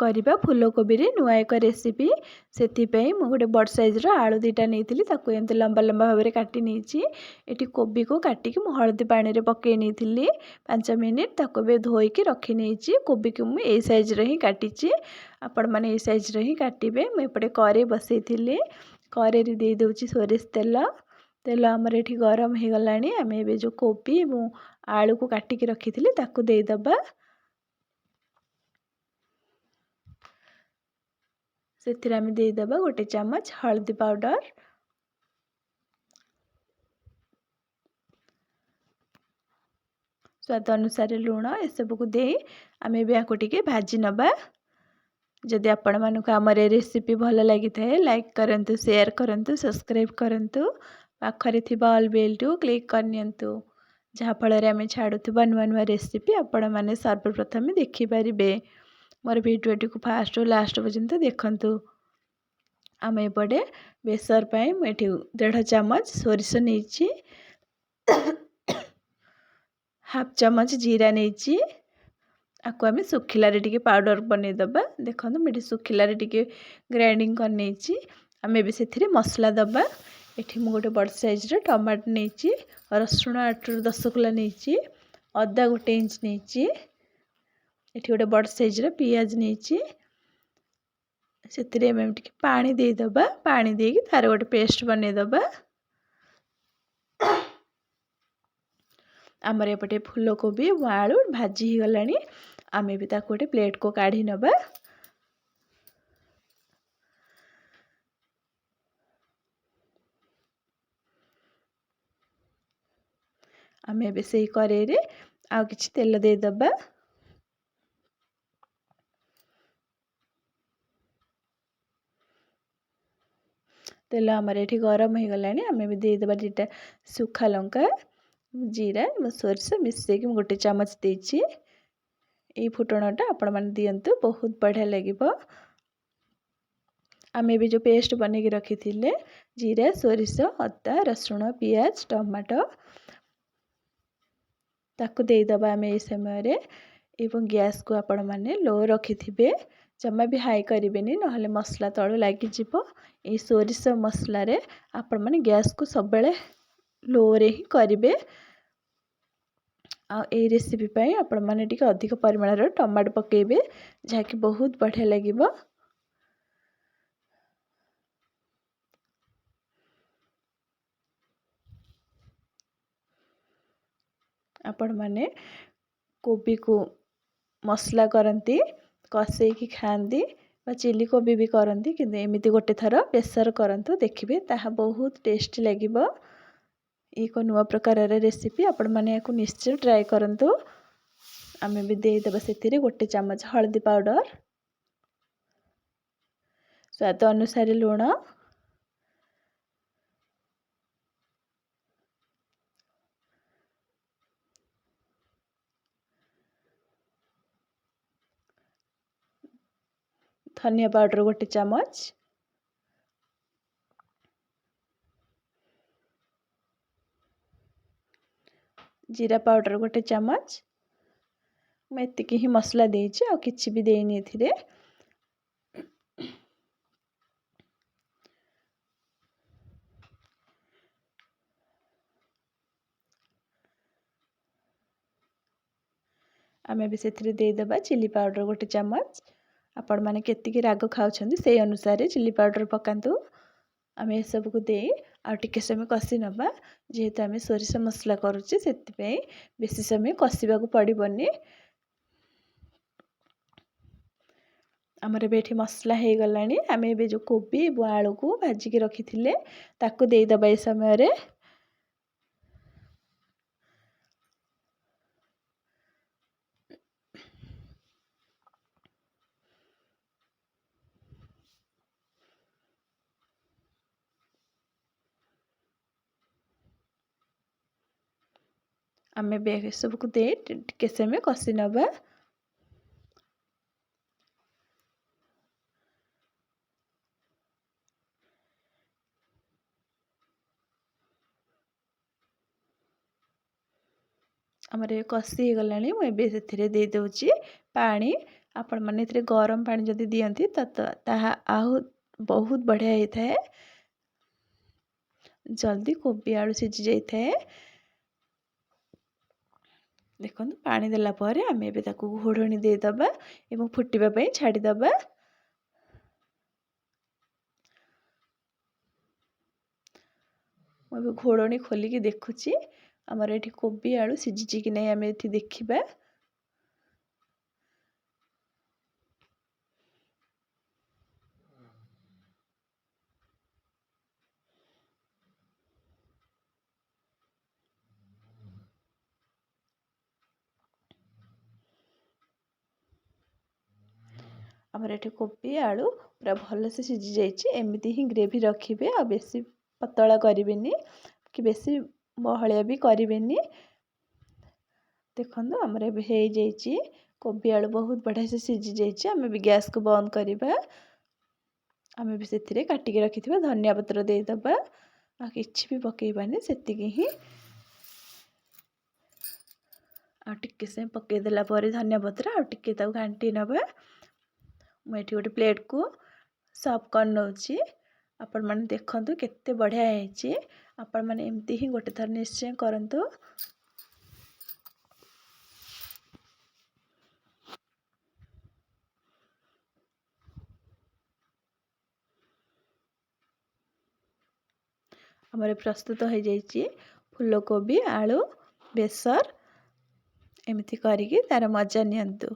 କରିବା ଫୁଲକୋବିରେ ନୂଆ ଏକ ରେସିପି। ସେଥିପାଇଁ ମୁଁ ଗୋଟେ ବଡ଼ ସାଇଜ୍ର ଆଳୁ ଦୁଇଟା ନେଇଥିଲି, ତାକୁ ଏମିତି ଲମ୍ବା ଲମ୍ବା ଭାବରେ କାଟି ନେଇଛି। ଏଠି କୋବିକୁ କାଟିକି ମୁଁ ହଳଦୀ ପାଣିରେ ପକାଇ ନେଇଥିଲି 5 ମିନିଟ୍, ତାକୁ ଏବେ ଧୋଇକି ରଖି ନେଇଛି। କୋବିକୁ ମୁଁ ଏଇ ସାଇଜ୍ର ହିଁ କାଟିଛି, ଆପଣମାନେ ଏଇ ସାଇଜ୍ର ହିଁ କାଟିବେ। ମୁଁ ଏପଟେ କରେଇ ବସେଇଥିଲି, କରେଇରେ ଦେଇଦେଉଛି ସୋରିଷ ତେଲ। ତେଲ ଆମର ଏଠି ଗରମ ହେଇଗଲାଣି। ଆମେ ଏବେ ଯେଉଁ କୋବି ଏବଂ ଆଳୁକୁ କାଟିକି ରଖିଥିଲି ତାକୁ ଦେଇଦେବା। ସେଥିରେ ଆମେ ଦେଇଦେବା 1 ଚାମଚ ହଳଦୀ ପାଉଡ଼ର, ସ୍ୱାଦ ଅନୁସାରେ ଲୁଣ, ଏସବୁକୁ ଦେଇ ଆମେ ଏବେ ୟାକୁ ଟିକେ ଭାଜି ନେବା। ଯଦି ଆପଣମାନଙ୍କୁ ଆମର ଏ ରେସିପି ଭଲ ଲାଗିଥାଏ, ଲାଇକ୍ କରନ୍ତୁ, ସେୟାର କରନ୍ତୁ, ସବସ୍କ୍ରାଇବ୍ କରନ୍ତୁ, ପାଖରେ ଥିବା ଅଲ୍ ବେଲ୍ଟିକୁ କ୍ଲିକ୍ କରିନିଅନ୍ତୁ, ଯାହାଫଳରେ ଆମେ ଛାଡ଼ୁଥିବା ନୂଆ ନୂଆ ରେସିପି ଆପଣମାନେ ସର୍ବପ୍ରଥମେ ଦେଖିପାରିବେ। ମୋର ଭିଡ଼ିଓଟିକୁ ଫାଷ୍ଟରୁ ଲାଷ୍ଟ ପର୍ଯ୍ୟନ୍ତ ଦେଖନ୍ତୁ। ଆମେ ଏପଟେ ବେସର ପାଇଁ ମୁଁ ଏଠି 1.5 ଚାମଚ ସୋରିଷ ନେଇଛି, ହାଫ୍ ଚାମଚ ଜିରା ନେଇଛି। ଆକୁ ଆମେ ଶୁଖିଲାରେ ଟିକେ ପାଉଡ଼ର ବନେଇଦେବା। ଦେଖନ୍ତୁ, ମୁଁ ଏଠି ଶୁଖିଲାରେ ଟିକେ ଗ୍ରାଇଣ୍ଡିଙ୍ଗ କରିନେଇଛି। ଆମେ ଏବେ ସେଥିରେ ମସଲା ଦେବା। ଏଠି ମୁଁ ଗୋଟେ ବଡ଼ ସାଇଜ୍ର ଟମାଟୋ ନେଇଛି, ରସୁଣ 8ରୁ 10 କୁଲା ନେଇଛି, ଅଦା 1 ଇଞ୍ଚ ନେଇଛି, ଏଠି ଗୋଟେ ବଡ଼ ସାଇଜ୍ର ପିଆଜ ନେଇଛି। ସେଥିରେ ଆମେ ଟିକେ ପାଣି ଦେଇଦେବା। ପାଣି ଦେଇକି ତାର ଗୋଟେ ପେଷ୍ଟ ବନେଇଦେବା। ଆମର ଏପଟେ ଫୁଲକୋବି ଏବଂ ଆଳୁ ଭାଜି ହେଇଗଲାଣି। ଆମେ ବି ତାକୁ ଗୋଟେ ପ୍ଲେଟ୍କୁ କାଢ଼ି ନେବା। ଆମେ ଏବେ ସେଇ କରେଇରେ ଆଉ କିଛି ତେଲ ଦେଇଦେବା। ତେଲ ଆମର ଏଠି ଗରମ ହେଇଗଲାଣି। ଆମେ ବି ଦେଇଦେବା 2ଟା ଶୁଖା ଲଙ୍କା, ଜିରା ଏବଂ ସୋରିଷ ମିଶାଇକି ମୁଁ 1 ଚାମଚ ଦେଇଛି। ଏଇ ଫୁଟଣଟା ଆପଣମାନେ ଦିଅନ୍ତୁ, ବହୁତ ବଢ଼ିଆ ଲାଗିବ। ଆମେ ଏବେ ଯେଉଁ ପେଷ୍ଟ ବନେଇକି ରଖିଥିଲେ, ଜିରା, ସୋରିଷ, ଅଦା, ରସୁଣ, ପିଆଜ, ଟମାଟୋ, ତାକୁ ଦେଇଦେବା ଆମେ ଏଇ ସମୟରେ। ଏବଂ ଗ୍ୟାସ୍କୁ ଆପଣମାନେ ଲୋ ରଖିଥିବେ, ଜମା ବି ହାଇ କରିବେନି, ନହେଲେ ମସଲା ତଳୁ ଲାଗିଯିବ। ଏଇ ସୋରିଷ ମସଲାରେ ଆପଣମାନେ ଗ୍ୟାସ୍କୁ ସବୁବେଳେ ଲୋରେ ହିଁ କରିବେ। ଆଉ ଏଇ ରେସିପି ପାଇଁ ଆପଣମାନେ ଟିକେ ଅଧିକ ପରିମାଣର ଟମାଟୋ ପକାଇବେ, ଯାହାକି ବହୁତ ବଢ଼ିଆ ଲାଗିବ। ଆପଣମାନେ କୋବିକୁ ମସଲା କରନ୍ତି, କଷେଇକି ଖାଆନ୍ତି ବା ଚିଲି କୋବି ବି କରନ୍ତି, କିନ୍ତୁ ଏମିତି ଗୋଟେ ଥର ବେସର କରନ୍ତୁ, ଦେଖିବେ ତାହା ବହୁତ ଟେଷ୍ଟି ଲାଗିବ। ଏକ ନୂଆ ପ୍ରକାରର ରେସିପି, ଆପଣମାନେ ଏହାକୁ ନିଶ୍ଚୟ ଟ୍ରାଏ କରନ୍ତୁ। ଆମେ ବି ଦେଇଦେବା ସେଥିରେ 1 ଚାମଚ ହଳଦୀ ପାଉଡ଼ର, ସ୍ୱାଦ ଅନୁସାରେ ଲୁଣ, ଧନିଆ ପାଉଡ଼ର 1 ଚାମଚ, ଜିରା ପାଉଡ଼ର 1 ଚାମଚ। ମୁଁ ଏତିକି ହିଁ ମସଲା ଦେଇଛି, ଆଉ କିଛି ବି ଦେଇନି ଏଥିରେ। ଆମେ ବି ସେଥିରେ ଦେଇଦେବା ଚିଲି ପାଉଡ଼ର 1 ଚାମଚ। ଆପଣମାନେ କେତିକି ରାଗ ଖାଉଛନ୍ତି ସେଇ ଅନୁସାରେ ଚିଲି ପାଉଡ଼ର ପକାନ୍ତୁ। ଆମେ ଏସବୁକୁ ଦେଇ ଆଉ ଟିକେ ସମୟ କଷି ନେବା। ଯେହେତୁ ଆମେ ସୋରିଷ ମସଲା କରୁଛେ, ସେଥିପାଇଁ ବେଶୀ ସମୟ କଷିବାକୁ ପଡ଼ିବନି। ଆମର ଏବେ ଏଠି ମସଲା ହେଇଗଲାଣି। ଆମେ ଏବେ ଯେଉଁ କୋବି ଏବଂ ଆଳୁକୁ ଭାଜିକି ରଖିଥିଲେ ତାକୁ ଦେଇଦେବା ଏ ସମୟରେ। ଆମେ ଏବେ ଏସବୁକୁ ଦେଇ ଟିକେ ସମୟ କଷି ନେବା। ଆମର ଏ କଷି ହେଇଗଲାଣି। ମୁଁ ଏବେ ସେଥିରେ ଦେଇଦେଉଛି ପାଣି। ଆପଣମାନେ ଏଥିରେ ଗରମ ପାଣି ଯଦି ଦିଅନ୍ତି ତ ତାହା ଆଉ ବହୁତ ବଢ଼ିଆ ହେଇଥାଏ। ଜଲ୍ଦି କୋବି ଆଳୁ ସିଝି ଯାଇଥାଏ। ଦେଖନ୍ତୁ, ପାଣି ଦେଲା ପରେ ଆମେ ଏବେ ତାକୁ ଘୋଡ଼ଣୀ ଦେଇଦେବା ଏବଂ ଫୁଟିବା ପାଇଁ ଛାଡ଼ିଦେବା। ମୁଁ ଏବେ ଘୋଡ଼ଣୀ ଖୋଲିକି ଦେଖୁଛି ଆମର ଏଠି କୋବି ଆଳୁ ସିଝିଛି କି ନାହିଁ, ଆମେ ଏଠି ଦେଖିବା। ଆମର ଏଠି କୋବି ଆଳୁ ପୁରା ଭଲସେ ସିଝି ଯାଇଛି। ଏମିତି ହିଁ ଗ୍ରେଭି ରଖିବେ, ଆଉ ବେଶୀ ପତଳା କରିବେନି କି ବେଶୀ ବହଳିଆ ବି କରିବେନି। ଦେଖନ୍ତୁ, ଆମର ଏବେ ହେଇଯାଇଛି, କୋବି ଆଳୁ ବହୁତ ବଢ଼ିଆ ସେ ସିଝି ଯାଇଛି। ଆମେ ବି ଗ୍ୟାସ୍କୁ ବନ୍ଦ କରିବା। ଆମେ ବି ସେଥିରେ କାଟିକି ରଖିଥିବା ଧନିଆ ପତ୍ର ଦେଇଦେବା, ଆଉ କିଛି ବି ପକାଇବାନି, ସେତିକି ହିଁ। ଆଉ ଟିକେ ସେ ପକାଇଦେଲା ପରେ ଧନିଆ ପତ୍ର ଆଉ ଟିକେ ତାକୁ ଘାଣ୍ଟି ନେବା। ମୁଁ ଏଠି ଗୋଟେ ପ୍ଲେଟ୍କୁ ସର୍ଭ କରିନେଉଛି। ଆପଣମାନେ ଦେଖନ୍ତୁ କେତେ ବଢ଼ିଆ ହେଇଛି। ଆପଣମାନେ ଏମିତି ହିଁ ଗୋଟେ ଥର ନିଶ୍ଚୟ କରନ୍ତୁ। ଆମର ପ୍ରସ୍ତୁତ ହୋଇଯାଇଛି ଫୁଲକୋବି ଆଳୁ ବେସର। ଏମିତି କରିକି ତା'ର ମଜା ନିଅନ୍ତୁ।